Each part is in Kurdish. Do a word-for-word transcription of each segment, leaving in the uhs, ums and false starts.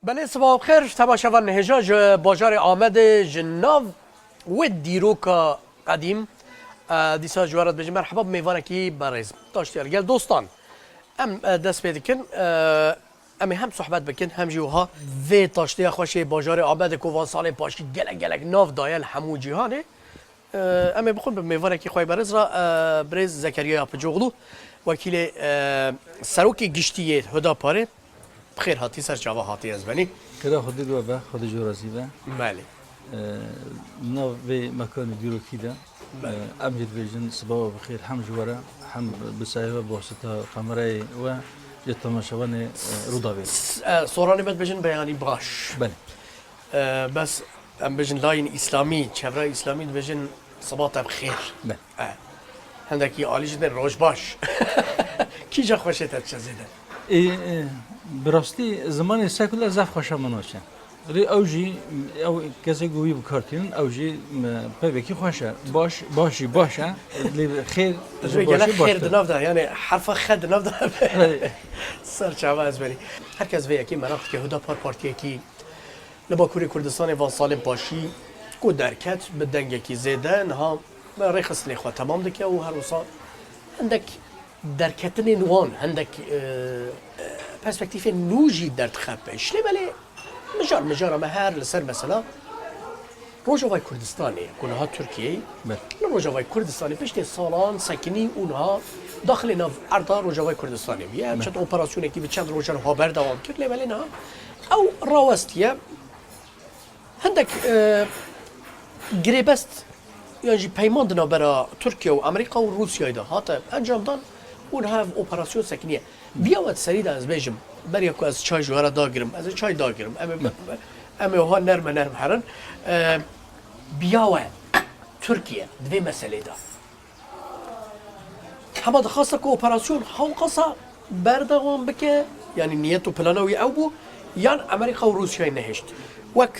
Belê, sibaha bi xêr, temaşevan hêja ji bajarê Amedê, ji nav wê dîroka qedîm. E, dîsa ji we re dibêjim merheba bi mêvanekî berêz. Taştiya li gel dostan. Em, e, dest pê dikin. E, em ê hem sohbet bikin, hem jî wiha vê taştiya xweş ê bajarê Amedê ku van salên paşî gelek gelek nav daye li hemû cîhanê. E, em ê bixwin bi mêvanekî xwe yê berêz re, e, birêz Zekeriya Yapıcıoğlu, wekîlê, e, serokê giştî yê Hudaparê. Bi xêr hatî, ser çava hatî ez benî. Xêra Xwedê li we be, Xwedê ji we razî be. Belê. E, nav vê mekanê dîrokî de, Belê. e, em jî dibêjin sibawa bi xêr hem ji we re, hem bi sayê we, bi wasita kamerayê we, ji temaşevanê, e, Rûdawê re. S-, e, soranê me dibêjin beyanî baş. Belê. E, bes em bêjin layên îslamî, çevra îslamî dibêjin siba te bi xêr. Be. E, hindekî alî jî dibên roj baş. Kîja xweşê te diçe zêde? Ê, e, bi rastî zimanê sekuler zaf xweşa min naçe. Lê ew jî, ew kesê ku wî bi kar tînin, ew jî, me, pevekî xweş e. Baş, baş jî baş e. Lê xêr Ji ji gelek başî xêr baştir. Di nav de, yani herfa xe di nav de hebe. Belê. Ser çava ez berî. Her kes vê yekê meraq dike, Hudapar partiyekî li Bakurê Kurdistanê van salên paşî ku derket bi dengekî zêde, niha rêxistinê xwe temam dike û her wisa hindek derketinên wan, hindek, e, perspektîfên nû jî derdixe pêş. Lê belê mijar mijara me her li ser mesela Rojavayê Kurdistanê, ku niha Tirkiyeyê, Belê. li Rojavayê Kurdistanê piştê salan sekinî û niha daxilê nav erda Rojavayê Kurdistanê bûye. Belê. Çend operasyonekî bi çend rojan ha berdewam kir, lê belê niha ew rawestiye. Hindek, e, girêbest yan jî peyman di navbera Tirkiye û Amerîka û Rûsyayê de hate encamdan û niha ev operasyon sekiniye. Biya we di serî de ez bêjim, beriya ku ez çay ji we re dagirim, ez ê çay dagirim, em ê, Ne. em ê wiha nerme nerm herin. E, biya we Tirkiye di vê meselê de hema dixwaste ku operasyon hewqasa berdewam bike, yanî niyet û plana wî ew bû, yan Amerîka û Rûsyayê nehişt? Wek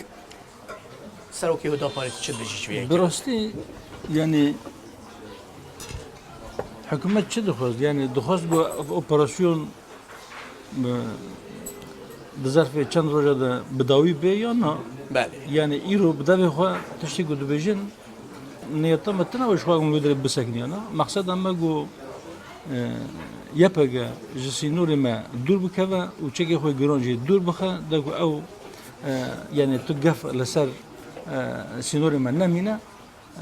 serokê Hudaparê tu çi dibêjî ji vê yekê? Bi rastî, yanî, hikûmet çi dixwest? Yanî, dixwest ku ev operasyon, e, di zerfê çend roja de bi dawî bê ya na? Belê. Yanî, îro bi devê xwe tiştê ku dibêjin, niyeta me tune ew ji xwe ku wê derê bisekiniya na. Mexseda me ku, e, Y P G ji sînorê me dûr bikeve û çekê xwe giran jî dûr bixe, de ku ew, e, yanî tu gef li ser, e, sînorê me nemîne.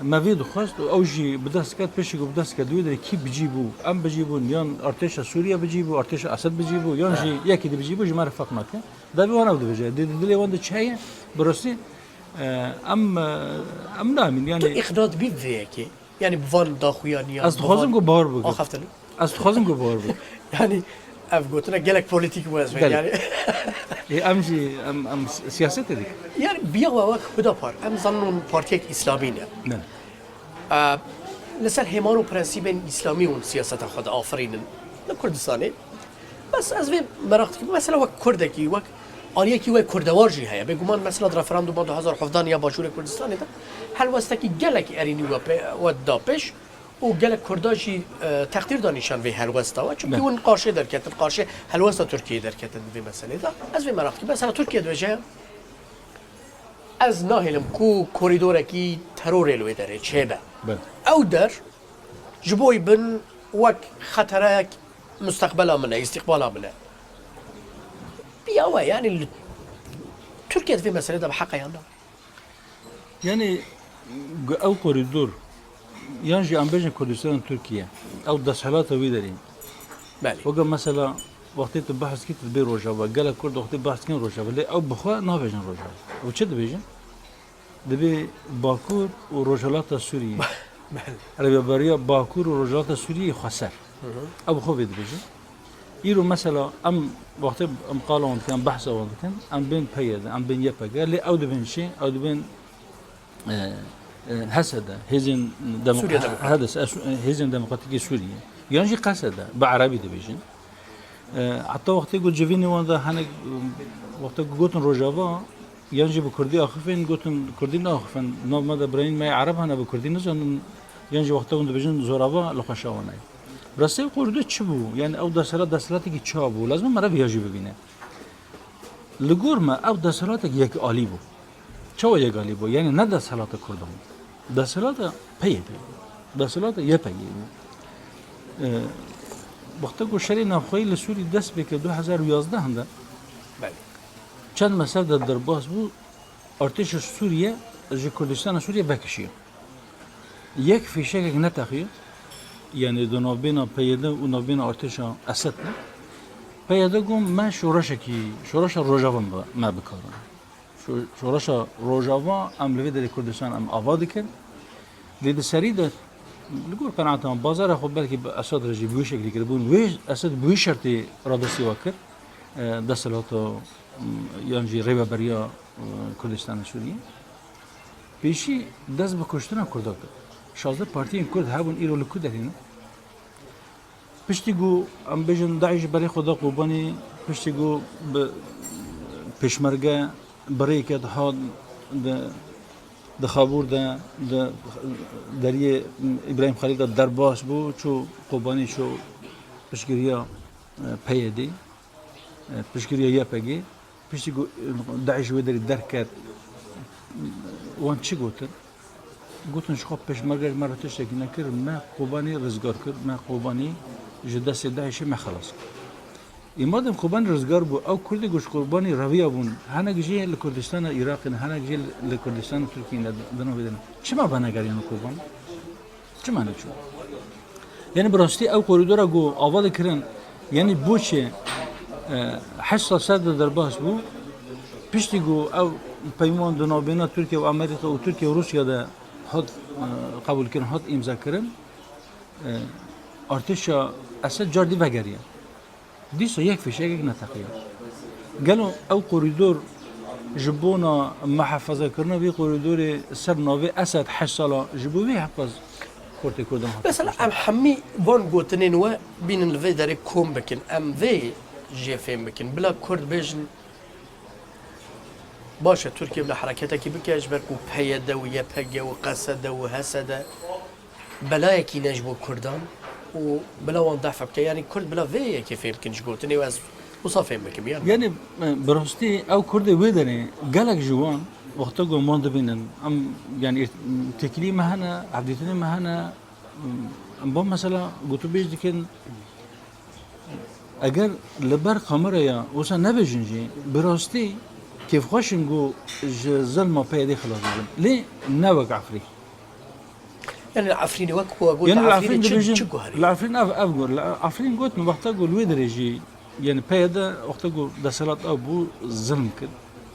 Me vê dixwest û ew jî bi dest ket, piştî ku bi dest ket, di wê derê kî bi cî bû? Em bi cî bûn, yan artêşa Sûriye bi cî bû, artêşa Esed bi cî bû, yan jî yekî di bi cî bû, ji me re ferq nake. Devê wan ew dibêje. Dê di dilê wan de çi heye? Bi rastî, e, em, e, em namîn, Tu yanî îqna dibî bi vê yekê? Yanî bi van daxuyaniyan, Ez bi dixwazim van ku bawer bikim. axaftin? Ez dixwazim ku bawer bikim. Yanî ev gotina gelek polîtîk bû ez Gelek. yani. Ê, em jî, em, em si-, siyasetê dikin. Yani biya we wek Hudapar, em zanin partiyek îslamî ne. Ne. E, li ser hêman û prensîbên îslamî hûn siyaseta xwe diafirînin li Kurdistanê. Bes ez vê meraq dikim. Mesela wek Kurdekî, wek aliyekî wek Kurdewar jî heye. Bêguman mesela di referandûma du hezar hevdeh ya Başûrê Kurdistanê de helwestekî gelekî erînî we pê, we da pêş. û gelek Kurda jî, e, teqdîr da nîşan vê helwesta we. Çimkî Ne. hûn qarşê derketin, qarşê helwesta Tirkiyeyê derketin di vê meselê de. Ez vê meraq dikim. Mesela Tirkiye dibêje, ez nahêlim ku korîdorekî terorê li wê derê çêbe. Be. Ew der ji bo wî bin wek xeterek musteqbela min e, îstîqbala min e. Biya we, yani li Tirkiye di vê meselê de bi heqe yan na? Yani, gu-, ew korîdor, yan jî em bêjin Kurdistana Tirkiye, ew desthilata wî derê. Belê. Weke mesela, wextê tu behs kî, tu dibê Rojava, gelek Kurd wextê behs dikin Rojava, lê ew bi xwe nabêjin Rojava. Ew çi dibêjin? Dibê Bakur û Rojhilata Sûriyê. Belê. Rêveberiya Bakur û Rojhilata Sûriyê xweser. Hı hı. Ew bi xwe vê dibêjin. Îro mesela em wextê em qala wan dikin, em behsa wan dikin, em bên P Y D, em bên Y P G, lê ew dibên çi? Ew dibên, e, e, H S D, Hêzên Demo-, Sûriye Demokratîk. H D S, e, Su-, e, Hêzên Demokratîk ê Sûriyê. Yan jî Q S D, bi erebî dibêjin. E, heta wextê ku civînê wan de hinek, e, wextê ku gotin Rojava, yan jî bi kurdî axifên, gotin kurdî naxifin. Nav me de birayên me yê ereb hene bi kurdî nizanin, yan jî wextê hûn dibêjin zorava li xweşa wan e. Bi rastî ew korîdor çi bû? Yani ew desthilat, desthilatekî çawa bû? Lazim e meriv ya jî bibîne. Li gor me ew desthilatek yekalî bû. Çawa yekalî bû? Yani ne desthilata Kurdan bû. Desthilata PYD'ê bû. Desthilata YPG'ê bû. E, Wexta ku şerê navxweyî li Sûrî dest pê kir du hezar û yazdeh de, Belê. Çend mezheb de derbas bû, artêşa Sûriye ji Kurdistana Sûriye vekişiye. Yek fîşekek netexiye, yani di navbêna PYD û navbêna artêşa Esed de. PYD got me şoreşekî, şoreşa Rojava me, me bikarin. Şo-, şoreşa Rojava em li vê derê Kurdistan em ava dikin. Lê di serî de li gor qenaeta me, bazara xwe belkî bi Esed re jî bi wê şeklî kiribûn. Wê Esed bi wê şertê radestî we kir, e, desthilata, m, yan jî rêveberiya, e, Kurdistana Sûriyê. Pêşî dest bi kuştina Kurda kir. Şazdeh partiyên Kurd hebûn, îro li ku derê ne? Piştî ku em bêjin DAIŞ berê xwe da Kobanî, piştî ku bi pêşmerge bi rê ket, hat di, di Xabûr de, di deriyê Îbrahîm Xelîl de derbas bû, çû Kobanî, çû piştgiriya, e, PYD'ê, e, piştgiriya YPG'ê. Piştî ku, e, DAIŞ wê derî derket, wan çi gotin? Gotin, ji xwe pêşmerge ji me re tiştekî nekir, me Kobanî rizgar kir, me Kobanî ji destê DAIŞ'ê me xelas kir. Ê madem Kobanî rizgar bû, ew Kurdê ku ji Kobanî reviya bûn, hinek jî li Kurdistana Iraqê ne, hinek jî li Kurdistana Tirkiyê ne, di navê de ne. Çima venegeriyan Kobanî? Çima neçûn? Yani bi rastî ew korîdora ku ava dikirin, yani boçê, e, heşt sal ser de derbas bû, piştî ku ew peyman di navbêna Tirkiye û Amerîka û Tirkiye û Rûsya de hat, e, qebûlkirin, hat îmzakirin, e, artêşa Esed cardî vegeriye. Dîsa yek fîşekek neteqiye. Gelo ew korîdor ji bona mihefezekirina vî korîdorê ser navê Esed heşt sala ji bo vê hepaz xortê Kurdan hate Mesela kuştin? Em hemî van gotinên we bînin li vê derê kom bikin. Em vê jê fêm bikin. Bila Kurd bêjin, baş e, Tirkiye bila hereketekî bike, ji ber ku PYD û YPG û QSD û HSD belayekî ne ji bo Kurdan û bila wan def bike. Yanî Kurd bila vê yekê fêm bikin ji gotinê û ez wisa fêm bikim, yanî. Yanî, e, bi rastî ew Kurdê wê derê gelek ji wan wexta ku em wan dibînin, em, yanî, têkilî me hene, hevdîtinê me hene, em ba mesela gotûbêj dikin, eger li ber kameraya wisa nebêjin jî, bi rastî kêfxweş in ku ji zilma PYD'ê xilas dibin. Lê ne wek Efrîn. Yani li Efrînê wek ku got, Yanî li Efrînê Efrîn çi, dibêjin, çi guherî? Li Efrîn ev, ev got, li Efrîn got min wexta ku li wê derê jî, yani PYD wexta ku desthilat ew bû, zilm kir.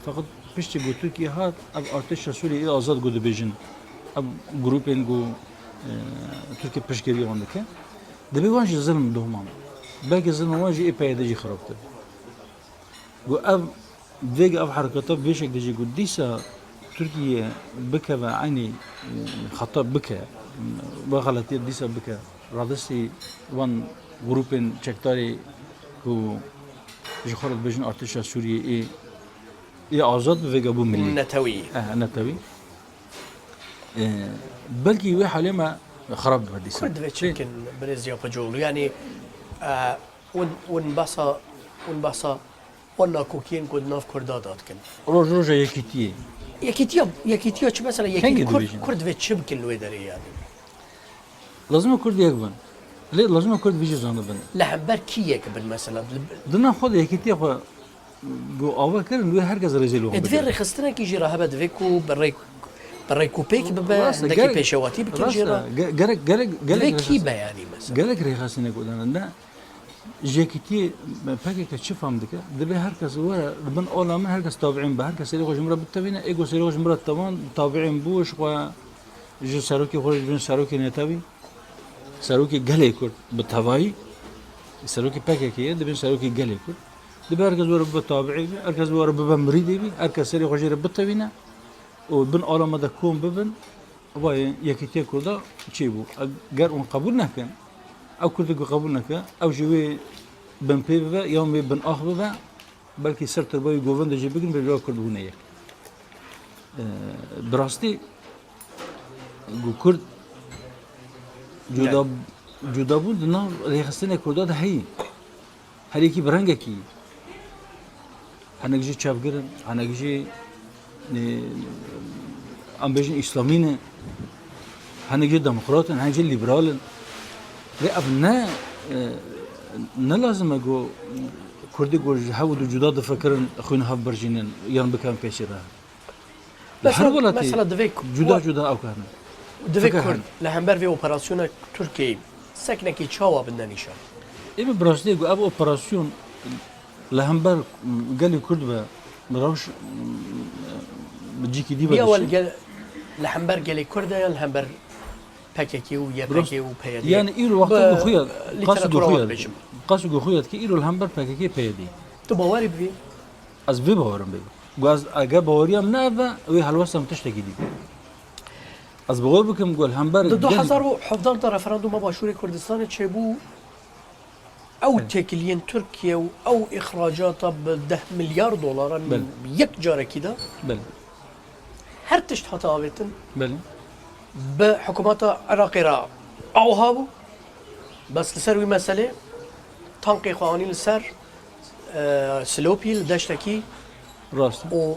Feqet piştî ku Tirkiye hat, ev artêşa Sûriyê ê azad ku dibêjin, ev grûpên ku, e, Tirkiye piştgirî wan dike, dibê wan jî zilm doh man. Belkî zilma wan jî ê PYD jî xirabtir. Ku ev, vêga ev hereketa vê şeklê jî ku dîsa Tirkiye bikeve eynî, e, xeta bike, ve xeletiye dîsa bike, radestî van grûpên çekdarê ku ji xwe re dibêjin artêşa Sûriyê ê, ê azad bi vêga bû milî. Netewî. Eh, netewî. E, belkî wê halê me xirab dibe dîsa. Kurd divê çi Ê. bikin, birêz Yapıcıoğlu? Yani, e, hûn, hûn behsa, hûn behsa wan nakokiyên ku di nav Kurda de dikin. Roj roja yekîtiyê. Yekîtiya, yekîtiya çi mesela? Yekî-, Kengî Kurd, dibêjin? Kurd divê çi bikin li wê derê yani? Lazim e Kurd yek bin. Lê lazim e Kurd vî jî zanibin. Li hember kî yek bin mesela? Di nav xwe de yekîtiya xwe ku ava kirin, wê her kes rêzê li wan E, divê bigire. Rêxistinekî jî re hebe, divê ku bi rê-, bi rêkûpêk bibe, Rast e, hindekî gerek, pêşewatî bikin rast jê e. re. Ge-, gerek, gerek, gelek Divê kî rêxist-, be yani mesela? Gelek rêxistinê ku dene ne. Ji yekîtiyê PKK çi fam dike? Dibê her kes were, li bin ala min her kes tabiîn be, her kes serê xwe ji min re bitevîne, ê ku serê xwe ji min re tevan, tabiîn bû, ji xwe ji serokê xwe re dibin serokê netewî, serokê gelê Kurd bi tevayî, serokê PKK ye, dibin serokê gelê Kurd. Dibê her kes were bibe tabiî bî, her kes were bibe mirîdê bî, her kes serê xwe jê re bitevîne û bin ala me de kom bibin. Vayê yekîtiya Kurda çêbû. Ev ger hûn qebûl nekin, ew Kurdê ku qebûl neke, ew jî wê binpê bibe, yan wê binax bibe, belkî ser tirba wî govendê jî bikin, bê Kurd bûne yek. Ee, bi rastî ku Kurd cuda, Gel. cudabûn di nav rêxistinê Kurda de heyî. Her yekî bi rengekî. Hinek jî çepgir in, hinek jî, e, em bêjin îslamî ne, hinek jî demokrat in, hinek jî lîberal in. Lê ev ne, e, ne lazim e ku Kurdê ku ji hev û du cuda difikirin, xwîn hev birjînin yan bikin pêşî re. Li her Mesela, welatî mesela divê ku-, cuda cuda ew hene. Divê fikir Kurd hene. Li hember vê operasyona Tirkiyeyê seknekî çawa bidine nîşan? Ê bi rastî ku ev operasyon li hember gelê Kurd be, bi rewş, bi cîkî dî be Niya wel diçe. gel-, li hember gelê Kurd e yan li hember P K K û Y P G û P Y D? Yani îro wexta ku xuya, qas ku xuya, qas ku xuya dike îro li hember P K K P Y D. Tu bawerî bivî? Ez vê bawerim bê. Ku ez, eger baweriya min ne ev be, wê helwesta min tiştekî dî. Ez bawer bikim ku li hember Di gel- du hezar û hevdeh de referanduma Başûrê Kurdistanê çêbû. Ew Evet. têkiliyên Tirkiye û ew îxracata bi deh milyar dolaran Belê. yek carekî de Belê. her tişt hate avêtin. Belê. Bi hikûmeta Iraqê re awha bû. Bes li ser wî meselê tankê xwe anî li ser, e, Silopî li deştekî Rast e. û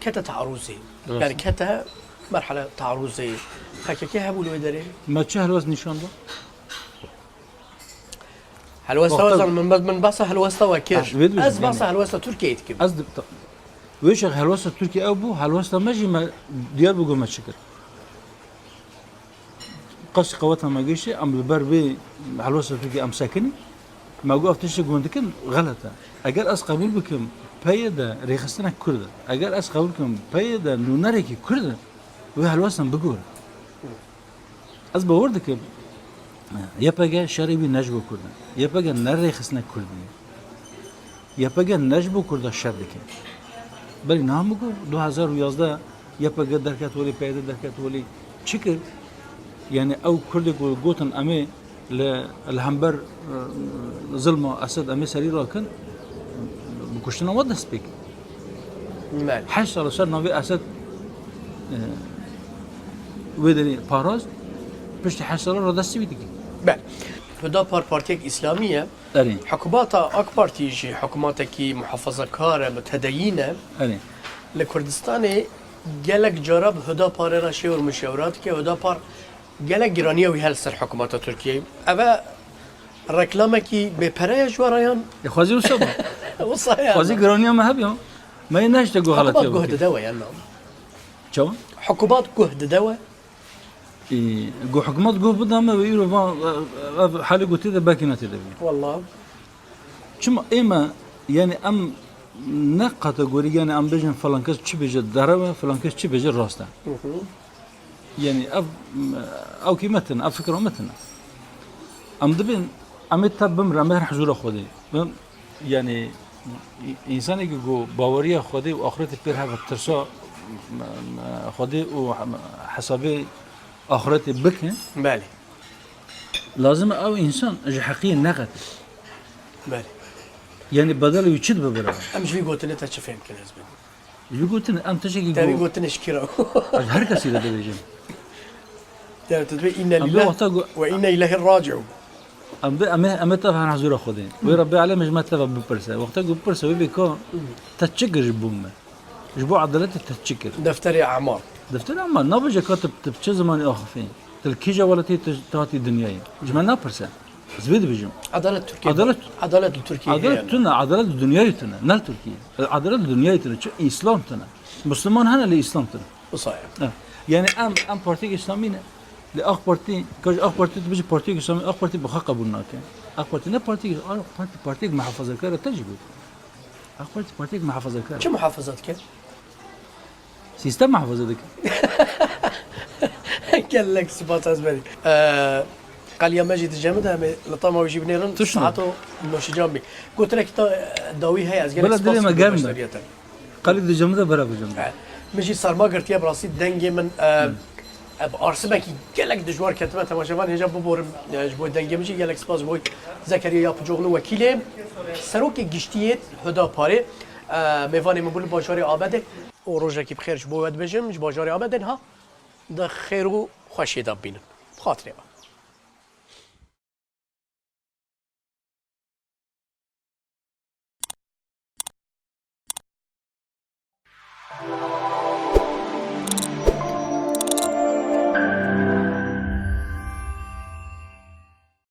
kete tearûzê. Rast Yani e. kete merhele tearûzê. P K K hebû li wê derê. Me çi helwest nîşan da? Helwesta Wexta we zanim, min, min behsa helwesta we kir. Ah, wê dibêjim, Ez behsa yani. helwesta Tirkiyeyê dikim. Ez di-, ta-, wê çax helwesta Tirkiye ew bû, helwesta me jî me diyar bû ku me çi kir. Qasî qeweta me gihiştê, em li ber vê helwesta Tirkiye em sekinî. Me got ev tiştê ku hûn dikin, xelet e. Eger ez qebûl bikim, P Y D rêxistina Kurd e. Eger ez qebûl bikim, P Y D nûnerekî Kurd e, wê helwestan bigore. Ez bawer dikim, Y P G şerê wî ne ji bo Kurd e. Y P G ne rêxistina Kurd e. Y P G ne ji bo Kurda şer dike. Belê niha min got, du hezar û yazdeh Y P G derket holê, P Y D derket holê. Çi kir? Yani ew Kurdê ku gotin em ê li, li hember, e, zilma Esed em ê serî rakin, bi kuştina we dest pê kir. Belê. Heşt sal ser navê Esed, e, wê derê parast, piştî heşt sala re destî wî dike. Belê. Hüdapar partiyek îslamî ye. Erê. Hikûmeta AK Partî jî hikûmetekî muhafazakar e, mutedeyîn e. Erê. Li Kurdistanê gelek cara bi Hüdaparê re şêwir mişewira dike. Hüdapar gelek giraniya wî hel ser hikûmeta Tirkiyeyê. Ev e reklamekî bêpere ye ji we re yan? Ê, xwezî wisa bû. Wisa ye Xwezî yan. giraniya me hebiya. Me yê nehişte guh Hikûmet xeletiya guh bikir. dide we yan na? Çawa? Hikûmet guh dide we? Ê, ku hikûmet guh bida me ve îro van, ev, ev halê ku tê de belkî ne tê de bî. Wallah. Çima ê me, yani em ne kategorî, yani em bêjin falan kes çi bêje derew e, falan kes çi bêje rast e. Hı hı. Yani ev, ew kî me tine, ev fikra me tine. Em dibên, em ê tev bimre, em ê her huzûra Xwedê. Bim, Yani, î-, însanekî ku baweriya Xwedê û axretê pêr hebe, tirsa, m-, m-, Xwedê û he-, hesabê axretê bike, Belê. lazim e ew însan ji heqiyê neqete. Belê. Yani, bedelê wî çi dibe bira? Em ji vî gotinê te çi fêm kin ez bim? Ji gotin, em tiştekî Te vî ku gotinê ji kî re? Ez her kesî re dibêjim. Yani, tu dibê inna Em bê lillahi wexta ku we inna ileyhi raciun. Em vê, em ê, em ê tev her hezûra Xwedê. Wê Rebbê Alem ji me teva bipirse. Wexta ku bipirse, wê bê ka te çi kir ji bo me? Ji bo edaletê te çi kir? Defterê amar. Defterê amar. Nabêje ka tu, tu bi çi zimanî axifî? Tu li kîja welatî tu, tu hatî dinyayê? Ji me napirse. Ez vê dibêjim. Edalet Tirkiye. Edalet Edalet li Tirkiye Edalet heye. tune, edalet li dinyayê tune. Ne li Tirkiye. Edalet li dinyayê tune. Çi Îslam tune. Musliman hene lê Îslam tune. Wisa ye. Ha. Yani em, em partiyek Îslamî ne. Lê AK Partî, ka ji AK Partî tu bijî partiyek Îslamî, AK Partî bi xwe qebûl nake. AK Partî ne partiyek, AK Partî partiyek muhafazakar e te jî got. AK Partî partiyek muhafazakar e. Çi muhafaza dike? Sîstem muhafaza dike. Gelek spas ez berî. Ee, qaliya me jî dicem de em ê li tama wî jî binêrin. Tişt ne. Saeto noşican bî. Gotinekî ta, dawî heye ez gelek Bila spas dilê me dikim germ be. beşdariyete. Qelî dicem de bira bicem. Evet. Min jî serma girtiye bi rastî dengê min, e, e, bi arsimekî gelek dijwar ketime temaşevan hêja biborim, e, ji bo dengê min jî gelek spas ji bo Zekeriya Yapıcıoğlu wekîlê serokê giştî yê Hüdaparê, e, mêvanê min bû li bajarê Amedê û rojekî bi xêr ji bo we dibêjim ji bajarê Amedê niha di xêr û xweşiyê de bibînin. Bi xatirê we.